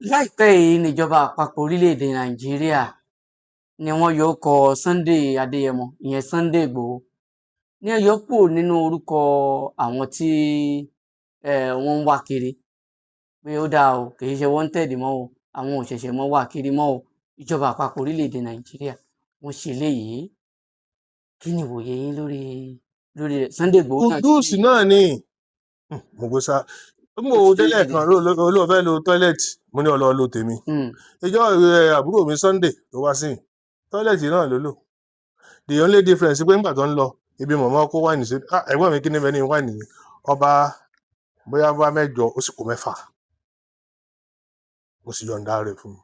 Láìpẹ́ yìí níjọba àpapọ̀ orílẹ̀-èdè Nàìjíríà ni wọ́n yọ ọkọ̀ Sunday Adéyẹmọ, ìyẹn Sunday Ìgbòho, ní ẹ yọ kúrò nínú orúkọ àwọn tí wọ́n ń wá kiri, pé ó dáa o, kì í ṣe wanted mọ́ o, àwọn ò ṣẹ̀ṣẹ̀ mọ́ wá kiri mọ́ o. Ìjọba àpapọ̀ orílẹ̀-èdè Nàìjíríà, wọ́n ṣe léyìí. Kí ni ìwòye yín lórí rẹ̀? Sunday Ìgbòho náà ti Kudus náà ni mo gbé sá mo ó ti délẹ̀ kan ló fẹ́ lo toilet, mo ní ọlọ́ lo tèmi. Ìjọ àbúrò mi Sunday tó wá sí toilet náà ló lò. The only difference pé nígbà tó ń lọ ibi mọ̀mọ́ kó wáìnì sí, "Ah, ẹ̀gbọ́n mi, kí ni bẹ́ẹ̀ ni wáìnì yìí?" Ọba bóyá bá mẹ́jọ, ó sì kó mẹ́fà, mo sì yọ̀ǹda rẹ̀ fún un.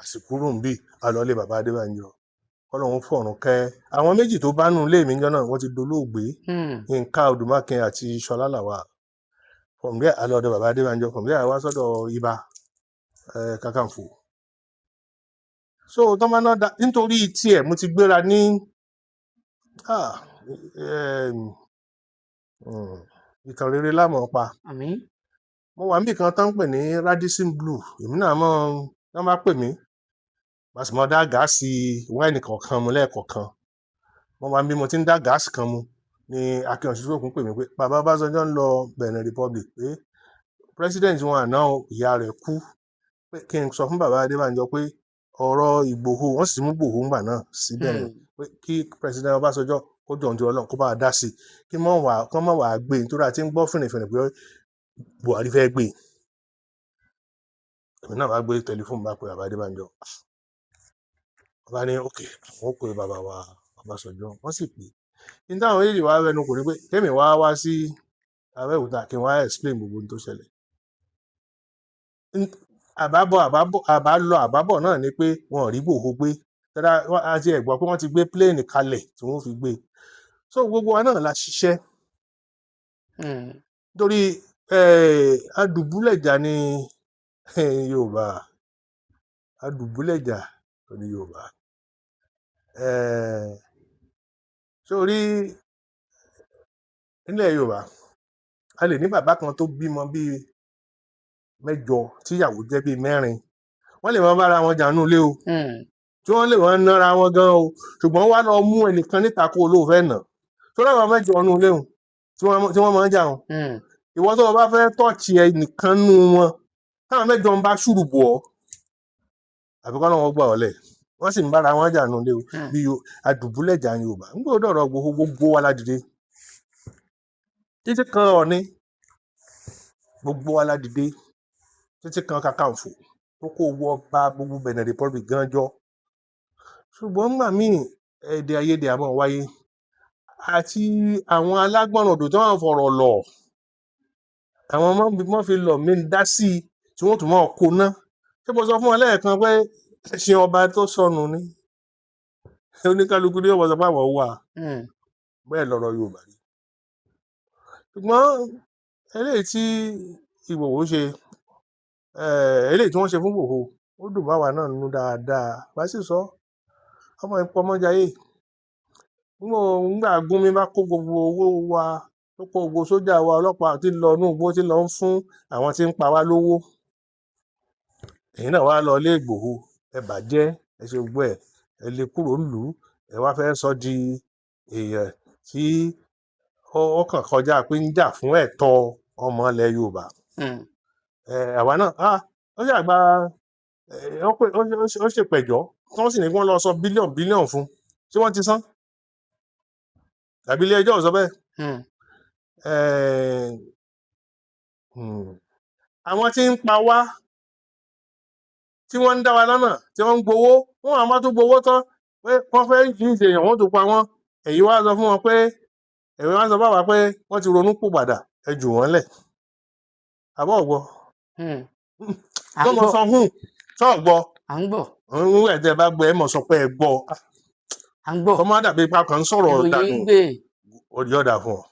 Àsìkúrò ń bì alọ́lé bàbá Adébánjọ, kọ́lọ́hún fọ̀run kẹ́ àwọn méjì tó bá nù ilé mi níjọ́ náà, wọ́n ti dolóògbé, Yínká Odùmákin àti Ṣọlá Làwà. From there, alọ́dọ̀ bàbá Adébánjọ. From there, wá sọ́dọ̀ Ibà Kakanfò. So tọ́mọ náà dá nítorí tiẹ̀, mo ti gbéra ní ah, ìtàn rere lámọ̀ pa. Àmín. Mo wà níbì kan tó ń pè ní Radisson Blu. Èmi náà mọ̀ wọ́n bá pè mí, màá sì mọ dá glass wáìnì kọ̀ọ̀kan mu lẹ́ẹ̀kọ̀ọ̀kan. Mo wà níbi mo ti ń dá glass kan mu ní Akin Ọ̀ṣuntókun pè mí pé bàbá Ọbásanjọ́ ń lọ Benin Republic, pé president wọn àná o, ìyá rẹ̀ kú, pé kí n sọ fún bàbá Adébánjọ pé ọ̀rọ̀ Ìgbòho, wọ́n sì mú Ìgbòho ńgbà náà sí Benin, pé kí President Ọbásanjọ́ kó jọ̀ọ́ nítorí Ọlọ́run, kó bá a dá sí i, kí mọ̀ wá kán mọ̀ wá gbé e, nítorí a ti ń gbọ́ fìrìfìrì pé Buhari fẹ́ gbé e. Èmi náà bá gbé tẹlifóònù, bá pe bàbá Adébánjọ. Bàbá ní ok, àwọn ó pe bàbá wa Ọbásanjọ́. Wọ́n sì pè é. Ní táwọn méjèèjì wá rẹnu kò ní pé kémi wá wá sí Abẹ́òkúta, kí n wá explain gbogbo ohun tó ṣẹlẹ̀. Àbábọ̀ àbábọ̀, àbálọ àbábọ̀ náà ni pé wọn ò rí Ìgbòho gbé tẹ́lá. A ti ẹ̀ gbọ́ pé wọ́n ti gbé plane kalẹ̀ tí wọ́n fi gbé. So gbogbo wa náà la ṣiṣẹ́ nítorí adùbúlẹ̀jà ní Yorùbá, adùbúlẹ̀jà ní Yorùbá. Sórí nílẹ̀ Yorùbá, a lè ní bàbá kan tó bímọ bíi mẹ́jọ, tíyàwó jẹ́ bíi mẹ́rin, wọ́n lè máa bára wọn jà nínú ilé o, tí wọ́n lè máa nára wọn gan o, ṣùgbọ́n wá lọ mú ẹnìkan níta kó o lóò fẹ́ nà tó láwọn mẹ́jọ nínú ilé o tí wọ́n máa ń jà wọn. Ìwọ tó o bá fẹ́ touch ẹnìkan nínú wọn, táwọn mẹ́jọ ń bá ṣùrù bò ọ́, àbí kọ́ lọ́wọ́ gbà ọ́ lẹ̀. Wọ́n sì ń bára wọn jà nínú ilé o. Bí adùbúlẹ̀jà Yorùbá ń gbọ́dọ̀ ọ̀rọ̀ gbogbo gbogbo wa la dìde, títí kan Ọ̀ọ̀ni, gbogbo wa la dìde, títí kan Kakanfò tó kó owó ọba gbogbo Benin Republic gan jọ. Ṣùgbọ́n nígbà míì, èdè àìyedè á máa wáyé àti àwọn alágbọ̀nràn odò tí wọ́n fọ̀rọ̀ lọ̀, àwọn mọ́ fi lọ̀ mí dá sí i, tí wọ́n tún máa kó ná. Ṣé mo sọ fún ọ lẹ́ẹ̀kan pé ẹṣin ọba tó sọnù ni oníkálukú ní ọmọ sọ pé àwọn wà? Bẹ́ẹ̀ lọ̀rọ̀ Yorùbá rí. Ṣùgbọ́n eléyìí tí Ìgbòho ṣe, eléyìí tí wọ́n ṣe fún Ìgbòho, ó dùn báwa náà nínú dáadáa. Bá sì sọ ọmọ ìpọmọjayé nígbà Gúnmi bá kó gbogbo owó wa, tó kó gbogbo sójà wa, ọlọ́pàá tí ń lọ inú igbó, tí ń lọ ń fún àwọn tí ń pa wá lówó, èyí náà wá lọ ilé Ìgbòho, ẹ bàjẹ́, ẹ ṣe gbogbo ẹ̀, ẹ lè kúrò nílùú, ẹ wá fẹ́ sọ di èèyàn tí ó kàn kọjá pé ń jà fún ẹ̀tọ́ ọmọ ilẹ̀ Yorùbá. Àwa náà, ah, ó ṣàgbà ó ṣèpẹ̀jọ́, tí wọ́n sì ní kí wọ́n lọ sọ bílíọ̀nù bílíọ̀nù fún. Ṣé wọ́n ti san? Tàbí ilé ẹjọ́ ò sọ bẹ́ẹ̀? Àwọn tí ń pa wá, tí wọ́n ń dá wa lọ́nà, tí wọ́n ń gbowó, wọ́n àwọn tó gbowó tán pé wọ́n fẹ́ yí èèyàn, wọ́n tó pa wọ́n. Èyí wá sọ fún wọn pé, èyí wá sọ fáwa pé wọ́n ti ronú pìwàdà, ẹ jù wọ́n lẹ̀. Àbọ̀ ọ̀gbọ́ À ń tó mọ gbọ́. Sọ hùn sọ gbọ́. À ń gbọ́. Òun ẹ̀ tẹ́ ẹ bá gbọ́, ẹ mọ̀ sọ pé ẹ gbọ́. À ń gbọ́. Kọ́ má dàbí ipa kan ń sọ̀rọ̀ ìròyìn dànù. Ń gbé. Yọ̀dà fún ọ,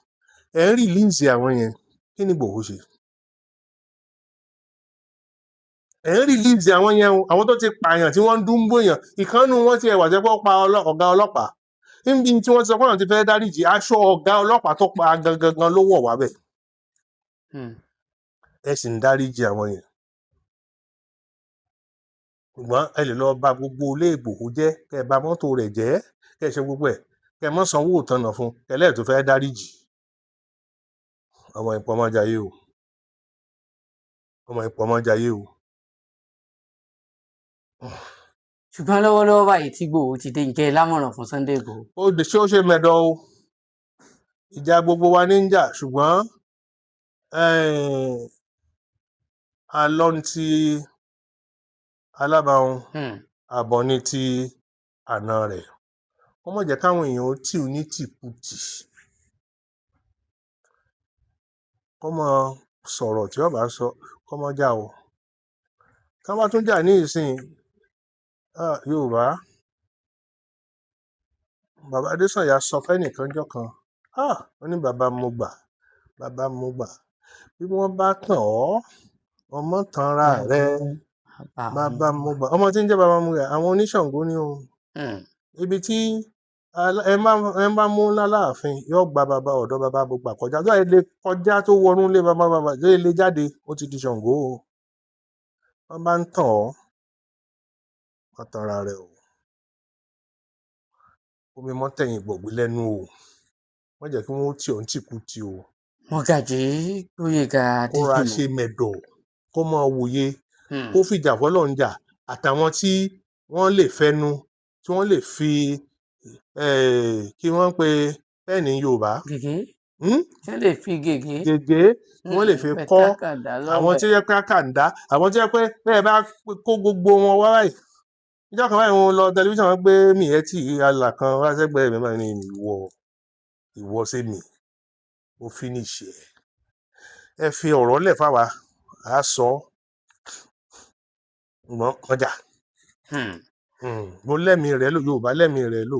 ẹ ń release àwọn yẹn. Kí ni Ìgbòho ṣe? Ẹ ń release àwọn yẹn o, àwọn tó ti pààyàn, tí wọ́n ń dúnbò èèyàn. Ìkànnù wọn ti ẹ̀wà jẹ́ pé ó pa ọ̀gá ọlọ́pàá níbi tí wọ́n ti sọ pé àwọn ti fẹ́ dáríjì, aṣọ ọ̀gá ọlọ́pàá tó pa gangan gan ló wọ̀ wá bẹ̀. Ẹ sì ń dáríjì àwọn yẹn. Ṣùgbọ́n ẹ lè lọ bà gbogbo ilé Ìgbòho jẹ́, kẹ́ ẹ bà mọ́tò rẹ̀ jẹ́, kẹ́ ẹ ṣe gbogbo ẹ̀, kẹ́ ẹ mọ́ sanwó ìtanà fún, kẹ́ ẹ lẹ́ẹ̀ tó fẹ́ dáríjì. Ọmọ ìpamọ́jayé o, ọmọ ìpamọ́jayé o. Ṣùgbọ́n lọ́wọ́lọ́wọ́ báyìí tí Ìgbòho ti dé, ǹjẹ́ ẹ lámọ̀ràn fún Sunday Ìgbòho? Ó dé, ṣé ó ṣe mẹ̀dọ̀ o? Ìjà gbogbo wa ní ń jà, ṣùgbọ́n alọ́ ní ti alábàáhùn, àbọ̀ ní ti àna rẹ̀. Kó má jẹ́ káwọn èèyàn ó tì ní tìkutì, kó má sọ̀rọ̀ tí ó bá sọ, kó má jà o. Ká bá tún jà ní ìsìn Yorùbá, bàbá Adésànyà sọ fẹ́nìkan jọ́ kan, ó ní bàbá mo gbà, bàbá mo gbà, bí wọ́n bá tàn ọ́, ọmọ tanra rẹ, bàbá mo gbà. Ọmọ tí ń jẹ́ bàbá mo gbà, àwọn oníṣàngó ni o. Ibi tí ẹ bá mú láláàfin yóò gba bàbá ọ̀dọ̀ bàbá mo gbà kọjá, tó lè kọjá tó wọnú ilé bàbá bàbá tó lè jáde, ó ti di Ṣàngó o. Wọ́n bá ń tàn ọ́, wọ́n tanra rẹ o. Omi mọ́ tẹ̀yìn gbọ̀gbí lẹ́nu o. Wọ́n jẹ́ kí wọ́n tì ọ́ ní tìkutì o. Mọ́gàjí Gbóyèga Kó ra Adéjùmọ̀. ṣe mẹ̀dọ̀, kó máa wòye, kó fìjà fọlọ́run jà àtàwọn tí wọ́n lè fẹnu, tí wọ́n lè fi kí wọ́n pe pẹ́ẹ̀nì Yorùbá. Gègé. Tí wọ́n lè fi gègé. Gègé tí wọ́n lè fi kọ́ àwọn tí ó yẹ pé àkàndá, àwọn tí ó yẹ pé bẹ́ẹ̀ bá kó gbogbo wọn wá báyìí. Ìjọ́ kan báyìí mo lọ tẹlifíṣàn, wọn gbé Miyetti Allah kan wá sẹ́gbẹ̀ẹ́ mi báyìí ní ìwọ, ìwọ sí mi, ó finish ẹ̀. Ẹ fi ọ̀rọ̀ lẹ̀ fáwa, à á sọ ọ́. Ṣùgbọ́n ọjà. Mo lẹ́mìí rẹ̀ lò, Yorùbá lẹ́mìí rẹ̀ lò.